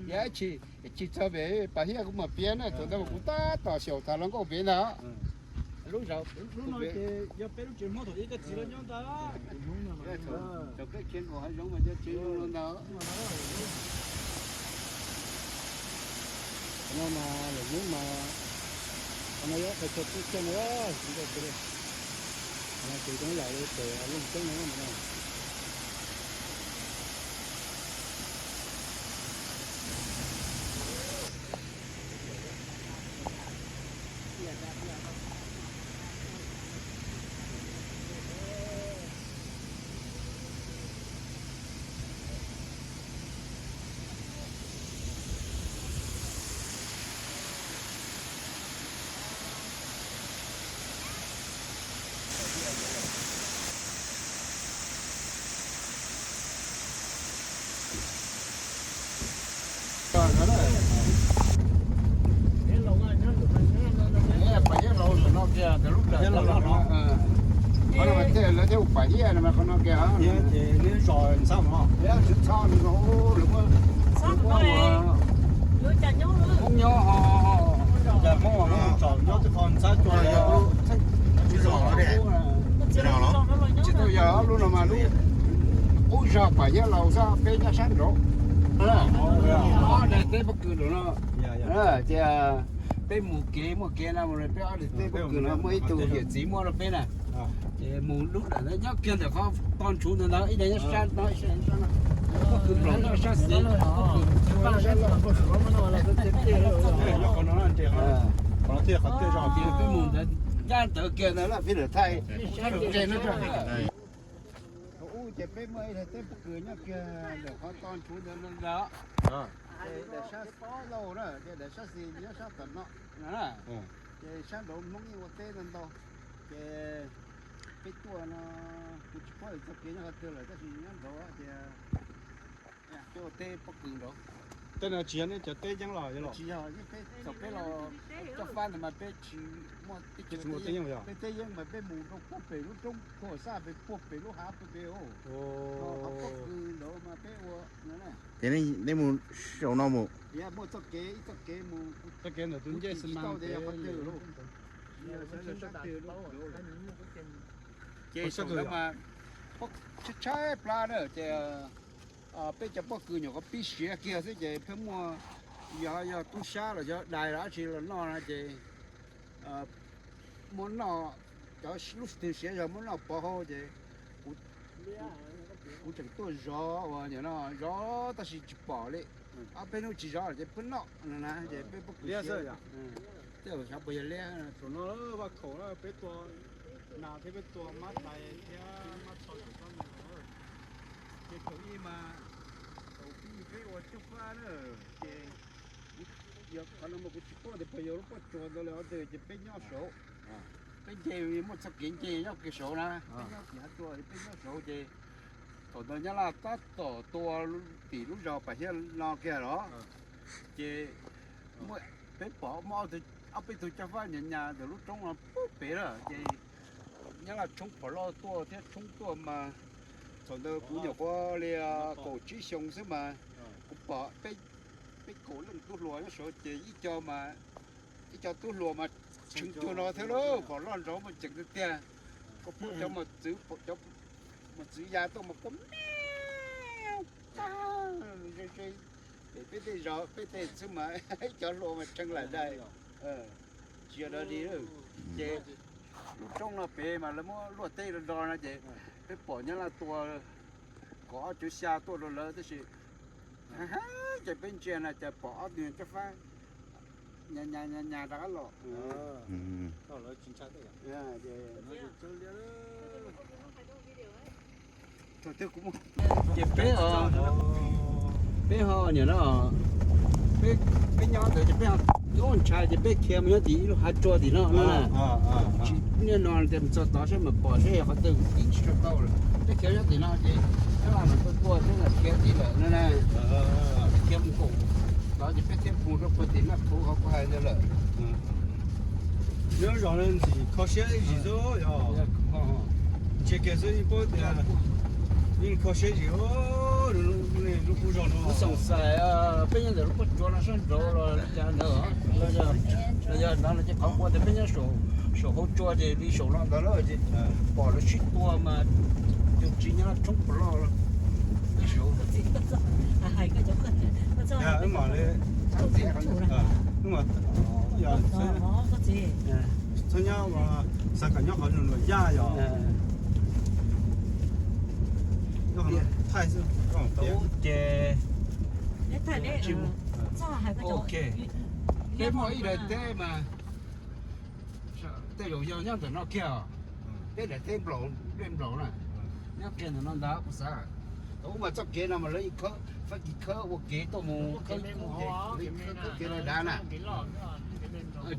Yog ib tsis txog pem Pam Hiab kuv mam piav na, thaum ntawd kuv tab tom xyaum tham hluas nkauj pem ntag. Lub, lub no ces yog peb lub tsev Hmoob thaum ub koj txiv lawv nyob ntag. Thaum peb khiav nkaum hav zoov mas cov tsev zoo li ntawd. Qhov no mas lawm hnub mas, qhov no yog qhov chaw tub txeeg no, tsis nkauj txiv li. Qhov no ces coob yam li pem Looj Ceeb no no. Pam Hiab laus no kiag ntawm lub dawm no, qhov no mas thiaj lawv thiaj hu Pam Hiab no mas qhov no kiag. Tsis txhob nws, lawv muab, lawv muab Hmoob nyob ho, Hmoob nyob tib qho ntxhab cua, tsis tau yog lub no mas lub, qub zog Pam Hiab laus xwb, peb nyob sab nraud. Ob daim teb pob kws nraum no, ces peb mus kev muaj kev no mus, peb ob daim teb pob kws no muaj ib tug yawm txiv muab rau peb na. Ces mus lub dawm ntawd nyob kiag ntawm qhov toj ntshuv ntawd ntawd, ib daim nyob sab no, ib daim nyob sab no. Pob kws nraum nyob sab xis. Peb mus ntawd ncaj ntawd kiag ntawd lawm, peb lawm thaij sab nraum ke no. Thaum ub ces peb muaj ib daim teb pob kws nyob kiag ntawm qhov toj ntshuv ntawd ntawd. Ces daim sab lauj na, ces daim sab xis nyob sab tom no. Ces sab nraud Hmoob yeej ua teb ntau ntau. Ces peb tuaj no, kuv tsis paub txoj kev nyob qhov twg lawm, tab sis nyob nraud tias peb ua teb pob kws nraud. Tej no tsis yog nej cov teb yeeb los? Tsis yog, yeej peb thaum peb los coj fab ntawd mas peb tsis muaj teb, peb teb yeeb mas peb mus rau puag pem lub roob Khuam Xaj pem, puag pem lub hav pem pem. Qhov pob kws nraud mas peb ua. Ces nej mus saum no mus. Muaj txoj kev, ib txoj kev mus, txoj kev ntawm tus ncej xi mas tias yog qhov twg lauj. Ces saum ntawd mas tshaib tshaib plab na, ces peb cov pob kws nyuam qhuav pib siav kiag xwb ces pheej muaj, yog, yog tub sab los yog dais los dab tsi los noj no ces muab noj, cov lub twg siav zog muab noj pov hauv ces kuv tseem tuaj zov uas nim no zov tab sis tsis pom li. Ob peb hnub tsis zov ces pheej noj no na, ces peb pob kws siav. Tej zaum xyov puas yog liab. Thaum no vaj khaum peb tua nas thiab peb tua mab tais thiab mab txho thaum tsob no. Ces thaum ub mas, thaum pib peb ua cog fab na, ces yog qhov no mas kuv tsis paub tias puas yog lub pob tsuas ntawd los twg ces peb nyob saud. Peb nce muaj txoj kev nce nyob kiag saud na, peb nyob tim hav tsuas peb nyob saud ces thaum ntawd Nyab Laj tab tom tua tim lub zos Pam Hiab no kiag los, ces muaj, peb pom muaj ob peb tug cog fab nyas nyas ntawm lub roob no puag pem lawm ces Nyab Laj tshoob phom loj tuaj thiab tshoob tuaj mas thaum ntawd kuv nyuam qhuav li kaum tsib xyoo xwb mas kuv pom peb kaum leej tub hluas nyob saud ces ib co mas, ib co tub hluas mas Tshee cuag no thiab lauj, pom loj nrov mas ceev tiag tiag. Koj pom cov mos txwv, pom cov mos txwv ya tuaj mas kua me, peb tej zos peb tej xwb mas ib cov hlua mas tshee lawm dai. Tsis yog dog dig. Ces lub roob no pem mas lawv muab luaj teb do no ces peb pom Nyab Laj tua kom ob cuv xya tuaj rau lawv tab sis ces peb ntsia na ces pom ob tug caj fab nyas nyas rov qab los. Ces peb, peb ho niam no, peb nyob ntawd ces peb ho ntshai ces peb khiav mus nyob tim ib lub hav tsua tim no no na. Tsis niaj no tias mus txog tod saib mas pom saib yog qhov twg, tsis tshua tau lawm. Peb khiav nyob tim no ces Nyab Laj mas tuaj tuaj peb khiav tim lawm no na. Peb khiav mus koom tod ces peb thiaj mus rau puag tim Maj Phuv qhov kuv hais ntawd lawm. Nyob zos no ntxim kho siab ib zig xwb yog. Ntshe kiag xwb yeej paub tias yeej kho siab zig lub qub zos no. Kuv xoom xais peb nyob ntawm lub pob tsuas no sab nraud los li cas ntawd, los yog ntawd no ces qhov ua tias peb nyob saum hauv tsua ces li saum no ntawd lawm ces pom lawv sib tua mas tus tsis nyob tshoob puas loj peb saud. Txhob nyob, xav kom nyob qhov nws luam yaj yog. Thaij xwb. Ces peb muaj ib daim teb mas tej zaum yog nyob ntawm no kiag os. Peb daim teb nplaum, nplaum na, nyob kiag ntawm no ntag kuv xav. Thaum ub mas txoj kev no mas lawv yeej khawb, Fab Kis khawb ua kev tuaj mus, khawb kev dav na.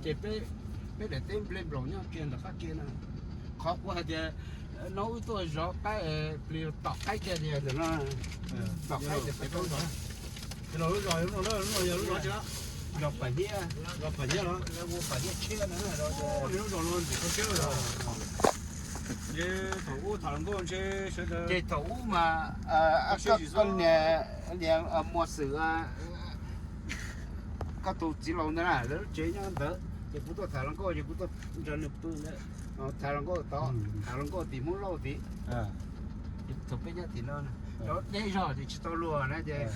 Ces peb daim teb nplaum nyob kiag ntawm qab kiag na. Qhov kuv hais tias no wb tuaj zov qaib, plis tom qaib kiag tias ntawm no, tom qaib tias peb Ces los lub zos no, lub no yog lub zos tsi? Zos Pam Hiab, zos Pam Hiab los? Lawv hu Pam Hiab Tshiab no. Lub zos no ntxim kho siab. Ces thaum ub tham hluas nkauj ntshe sawv daws, ces thaum ub mas koj niam, niam Muas Xwm, koj tus txiv laus ntawd na, lawv lub tsev nyob ntawd ces kuv tuaj tham hluas nkauj ces kuv tuaj nrog nws pw ntawd. Tham hluas nkauj tod, tham hluas nkauj tim Hmoob Lauj tid. Thaum peb nyob tim no, deb zog ces tsis tau luag na ces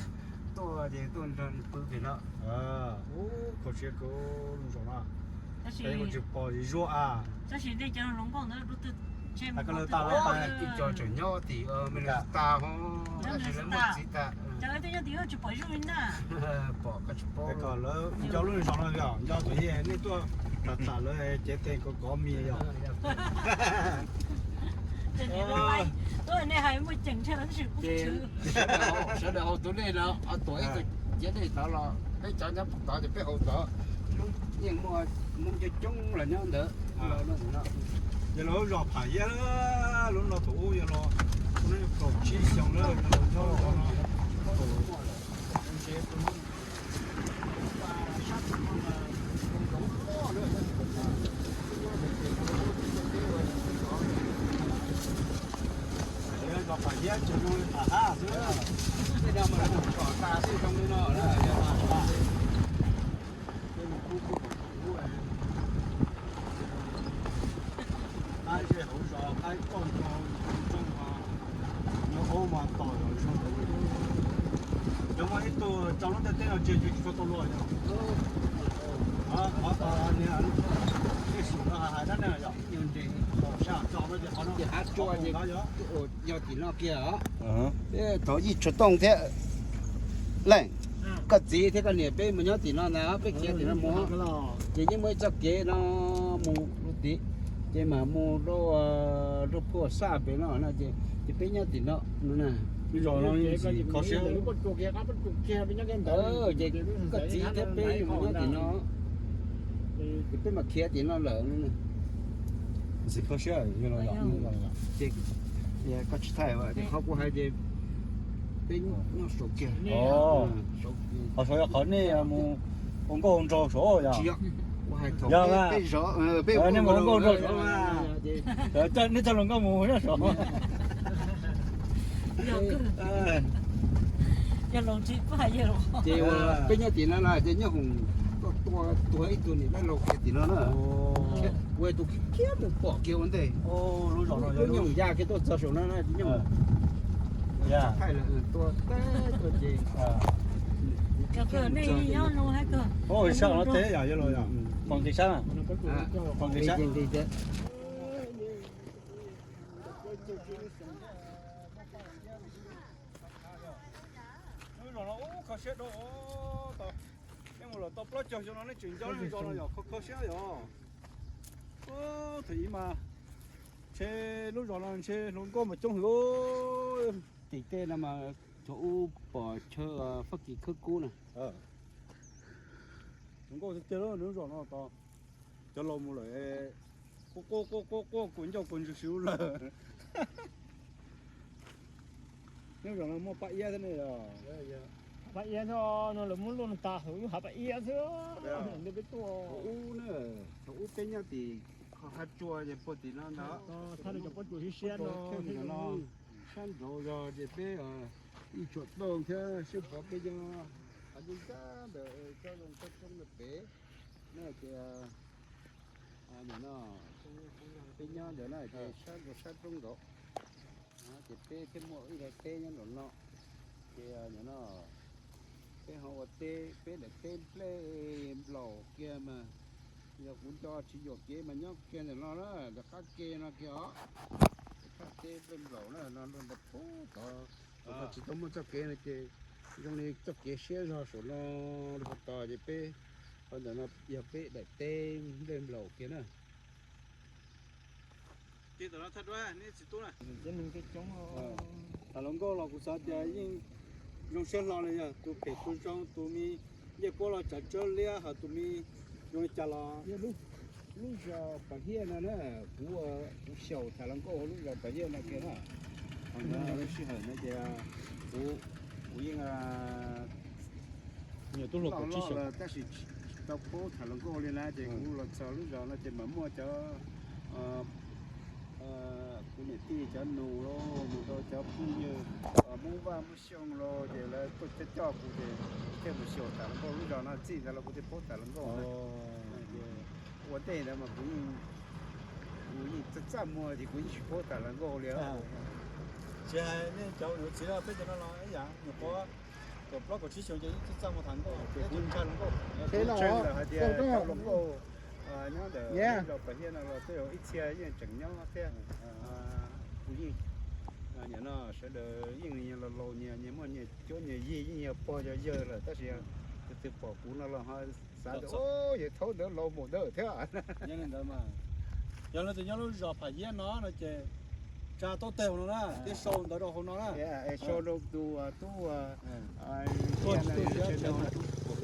tuaj ces tuaj nrog nws pw tim no. Kho siab kawg lub zos no. Tab sis kuv tsis pom zuag a. Tab sis nej cov hluas nkauj ntawd, ib co tseem nyob tim Minnesota ho, tab sis lawv muaj txiv tas. Cov twb nyob tim no tsis pom zuag li na. Pom koj tsis paub. Kom lawv nco lub zos no yog nco tus yej nej tuaj tham lawv cev tes kov kov mis yog. Ces sawv daws haus tus nej no, tuam ib tug ciav dej tod los peb cov nyob tod ces peb haus tod. Lub yeej muaj Hmoob coob coob los nyob ntawd. Yog los lub zos Pham Hiab, lub no thaum ub yog los, lub no yog kaum tsib xyoo lawm, yog los nyob no. Zos Pham Hiab tsis zoo li Pham Hab xwb, tej no mas lawv mus tsom tas tej zoo li no na, yog tas tas. Tej mus kub kub kom kub, qaib zej hauv zos, qaib kauj nraug nroog, nyob aub mas tom zos zoo. Cov muaj ib tug rau lub ntiaj teb no tsis tsis tshua tau luag yog. Qhov tod niag Yij Xum no hais dab neeg yog, sab tod no ces qhov no ces hav tsua ces yog tim no kiag os. Peb thov Yij Tshuas Tooj thiab Leej, koj txiv thiab koj niam peb mus nyob tim no ntag, peb khiav tim no mus. Ces yeej muaj ib txoj kev no mus rau tid, ces mam mus rau, rau puag sab pem no no ces, ces peb nyob tim no no na. Kho siab. Ces koj txiv thiab peb mus nyob tim no, ces peb mam khiav tim no lawm. Ntxim kho siab. Ces koj tsis thaij ces qhov kuv hais ces peb nyob saum kiag. Qhov saud yog qhov nej mus ua nkauj nraug saud yog? Tsis yog, kuv hais thaum peb zov, peb mus ua nkauj nraug saud. Nej coj hluas nkauj mus nyob saud. Ces peb nyob tim no no ces nyob hoom koj Tua, tua ib tug niam dab laug kiag tim no na. Ua tus khiav mus pom kiag ua ntej. Lub nyoog ya kiag tuaj txog saum no na, nyoog. Tua teb tuaj ces. Sab no teb yog yog los yog. Phòng cảnh sát à? Phòng cảnh sát. Lub zos no ub kho siab dua, nej mus lawm tau plaub caug xyoo no nej tseem nco lub zos no yog kho kho siab yog. Thaum ub mas ntshe lub zos no ntshe hluas nkauj mas coob heev. Tim tej no mas thaum ub pom chaw Fab Kis khawb kub na. Hluas nkauj tiag tiag lub zos no tos cov laus mus lawm, quaj quaj quaj quaj quaj kua ncauj kua ntswg si lub lawm. Lub zos no muaj paj iab thiab ne yog? Paj iab thiab no, lawv muab luaj tas hauv lub hav paj iab xwb. Ntej peb tuaj ub na, thaum ub peb nyob tim qhov hav tsua ces puag tim no ntag. Thaj no cov pob tsuas siab siab no, sab nraud zog ces peb ib tsuam tooj thiab sib pov peb nyob hav ncaj ntawm tsob zoo tsob roob ntawm pem na ces no peb nyob ntawd na ces sab nraud sab roob nraud ces peb thiaj muaj ib daim teb nyob nraum no ces no peb ho ua teb, peb daim teb nplej nplaum kiag mas yog kuv nco tsis yuam kev mas nyob kiag ntawm no na, ntawm qab ke no kiag os. Qab teb nplej nplaum na no luag ntawd pub tod, tod tsis tau muaj txoj kev no ces zoo li txoj kev siab zog saum no rau puag tod ces peb qhov ntawm no yog peb daim teb nplej nplaum kiag na. Tham hluas nkauj los kuv xav tias yeej zoo siab hlo li yog tus phem tus zoo, tus me ncej puab los tsav tsawb liab, ho tus me zoo li cas los lub zos Pam Hiaj no na, kuv, kuv xyaum tham hluas nkauj hauv lub zos Pam Hiaj no kiag na. Ho sij hawm no ces kuv, kuv yeej tub hluas kaum tsib xyoos tab sis tsis tau paub tham hluas nkauj li na ces kuv los txog lub zos no ces mam muaj cov kuv niam tij cov nus los mus rau cov phooj ywg Hmoob Vaj Hmoob Xyooj los ces lawv tuaj coj coj kuv ces thiaj mus xyaum tham hluas nkauj lub zos no, txij ntawd los kuv thiaj paub tham hluas nkauj na. Ua ntej ntawd mas kuv, kuv yeej txaj txaj muag ces kuv yeej tsis paub tham hluas nkauj li. Tsis hais nej cov yuav txiv peb cov no los ib yam, nyuam qhuav kaum plaub kaum tsib xyoos ces yeej txaj txaj muag tham nkauj, kuv ntshai hluas nkauj. Kuv ntshai lawm hais tias cov hluas nkauj nyob ntawm lub zos Pam Hiaj no los tej zaum ib txhia yeej tseem nyob thiab. Kuv yeej, nim no sawv daws yeej los laus nyias, nyias muaj nyias cuab nyias yig, yeej yog pog yog yawg lawm tab sis tus twg pom kuv no los ho xav tias yawg thaub ntawd laus mus ntawd thiab. Yog li ntawd mas, yog leej twg nyob lub zos Pham Hiab no no ces tsa taub teg hauv no na, thiab sau ntawv rau hauv no na. Sau rau tus tub, tuaj tsis tuaj siab. Pom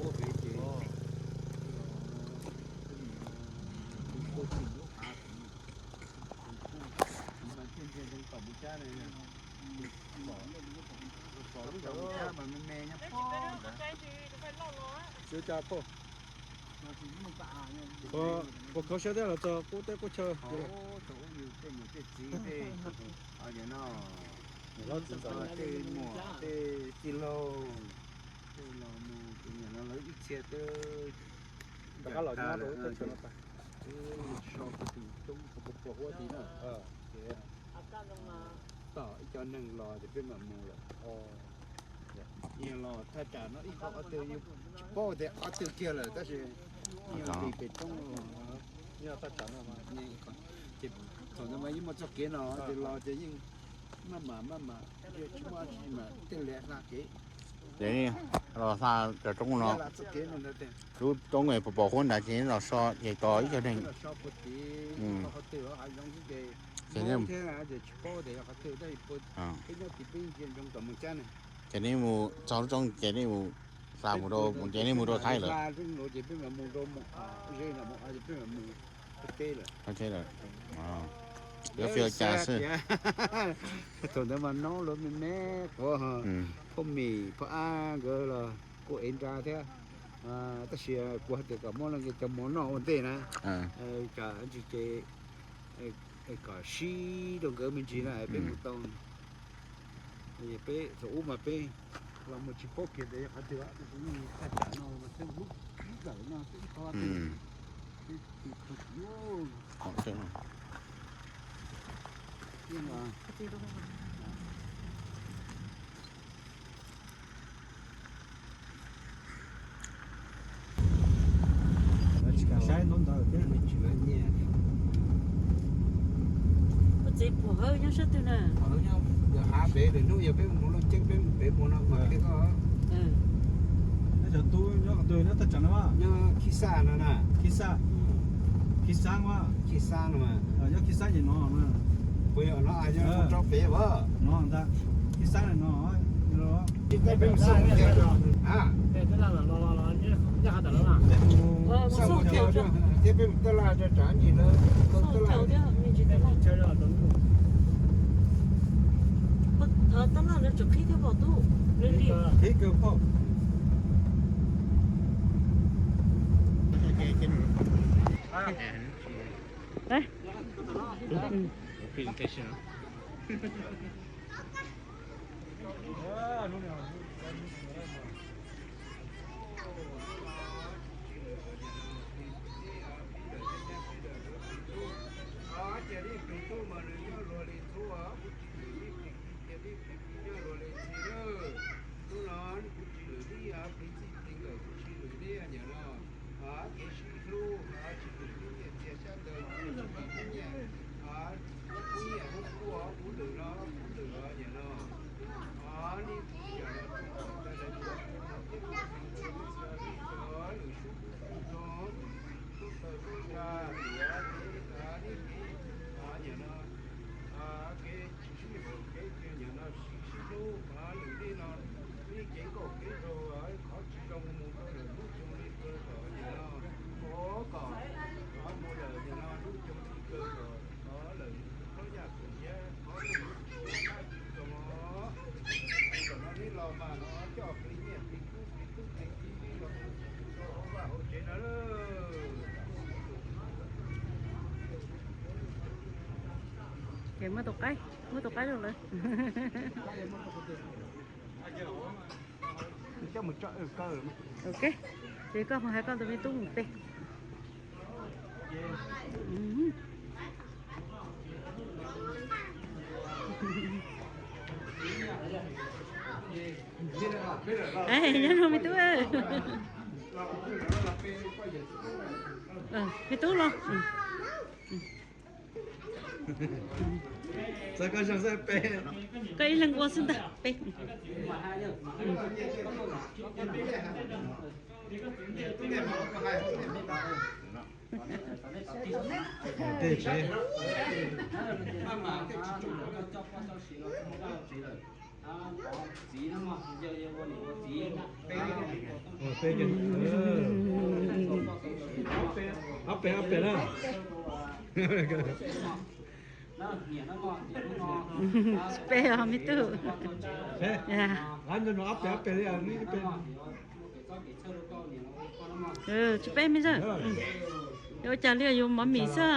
lub zos Pam Hiab mas me me nyob pog ntawd. Tsis ua cas pog. Puas kho siab thiab los txog qub teb qub chaw? Thaum ub yus tej niam tej txiv tej, no, tej muam tej tij laug, tej los mus nim no lawv ib txhia twb rov qab los nyob rau teb chaws no tas. Twb so tus coob puas puas huab tid na. Ces tom ib co neeg los ces peb mam mus lawm. Los thaj tsam no ib qho qhov twg yeej tsis paub tias qhov twg kiag lawm tab sis yog li pem roob, yog thaj tsam no, ces thaum ntawd mas yeej muaj txoj kev no ces los ces yeej maj mam maj mam, tsis muaj dab tsi mas tej li hla kev. Ces los xa cov roob no, lub roob pom pom huab nrad ces los so ces tos ib co neeg. Ces nej mus txog lub roob ces nej mus xa mus rau, ces nej mus rau Thaib lawm. Yuav fiaj cas xwb. Thaum ntawd mas noob lawv me me quav, phauj Mim phauj Ab nkawd los kuj ev nra thiab, tab sis kuv hais tias kom muab los nkaus cov mov noj ua ntej na, tsam ntsis ces kom sib rau nkawd me ntsis na peb mus tau. Peb thaum ub mas peb los mus tsis paub kiag tias yog qhov twg, tab sis yeej thaj tsam no mas thiab lub, lub Tsis kam saib ntau ntawd thiab. Koj txiv Phuam Hawb nyob sab twg na? Av pem lwm hnub yog peb mus loj ceeb peb mus pem mus no mas thiaj koj. Cov tub nyob qhov twg nyob thaj tsam no? Nyob Khib Xaj no na. Khib Xaj. Khib Xab a? Khib Xab no mas. Nyob Khib Xab ces no. Puas yog no yog rau pem as? No ntag. Khib Xab no. Thiab peb mus taj laj rau rau ntsis lawv, tab laj. Thov taj laj lawv tseem qhib thiab pom tub li li. Qhib kawg pom. Hnub no kuv tsis lwm li, kuv tsis lwm li, plig txij plig nkawm kuv tsis lwm li nyiam no. Kev sib hlub tsis lwm li, nyiaj txiag xyab ntawv tsis lwm li, nyiaj, kuv nyiam kuv kub, kuv lwm no kuv lwm os nyiam no. Nib kuv yam no kuv kom ntawd lawv kuv thiab kuv txiv lwm xyoo lwm sub kuv tub tub taw tub tsa tiav, nib kev nyiam no, kev tsis sib haum kev nyiam no sib sib hlub, lwm li no, nib kev nkauj kev nraug, qhov tsis zoo mus rau lwm lub xyoo li kawg kom nyiam no, ua kom mus lawm nyiam no lub xyoo li kawg kom thov lawm khaub yaj koom siab, thov lwm lub tsis nyob qab tsis zoo os. Kom no nib los mas no coj plig nyiaj plig kub plig tub plig kiv los rau hauv vaj hauv tsev no. Ces muab tus qaib, muab tus qaib rau lawv. Ok, ces koj mus hais koj tus me tub mus pe. Nyob zoo me tub. Me tub los. Koj ib leeg ua xwb ntag pe. Tej tsev. Ob pem, ob pem na. Tsis pe os me tub. Ob pem, ob pem li. Tsis pe me zaj. Ua cas li yuav mov mis xwb.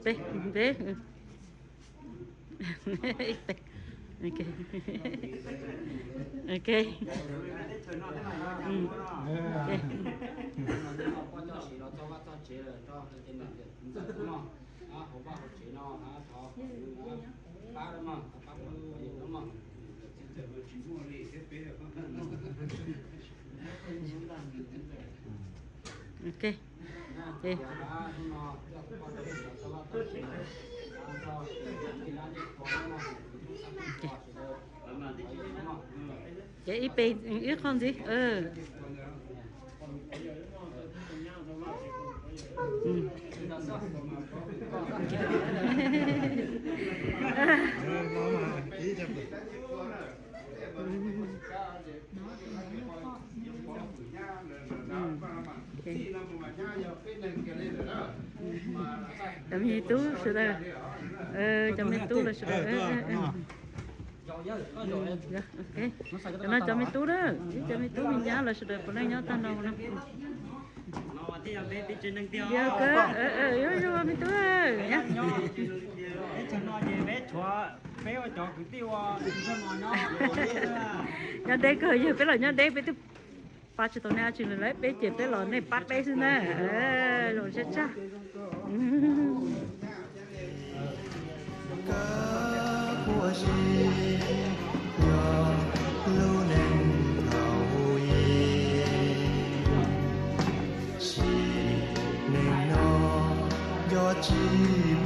Pe, pe. Ok. Ok. Ok. Ces ib pe ib qho ntxiv. Cov me tub sawv daws, cov me tub los sawv daws. Cov no cov me tub na, ib cov me tub me nyab los sawv daws puav leej nyob tag nrho no. Yog kawg, yuav zoo me tub. Peb tshuav peb ua cov kwv tij ua, nyob deb kawg, yog peb los nyob deb peb twb pab tsis tau nej dab tsi li lauj, peb ces peb los nej pab peb xwb na. Zoo siab tshaj. Kab huab si yog lub neej thaum ub, sim neej no yog tsis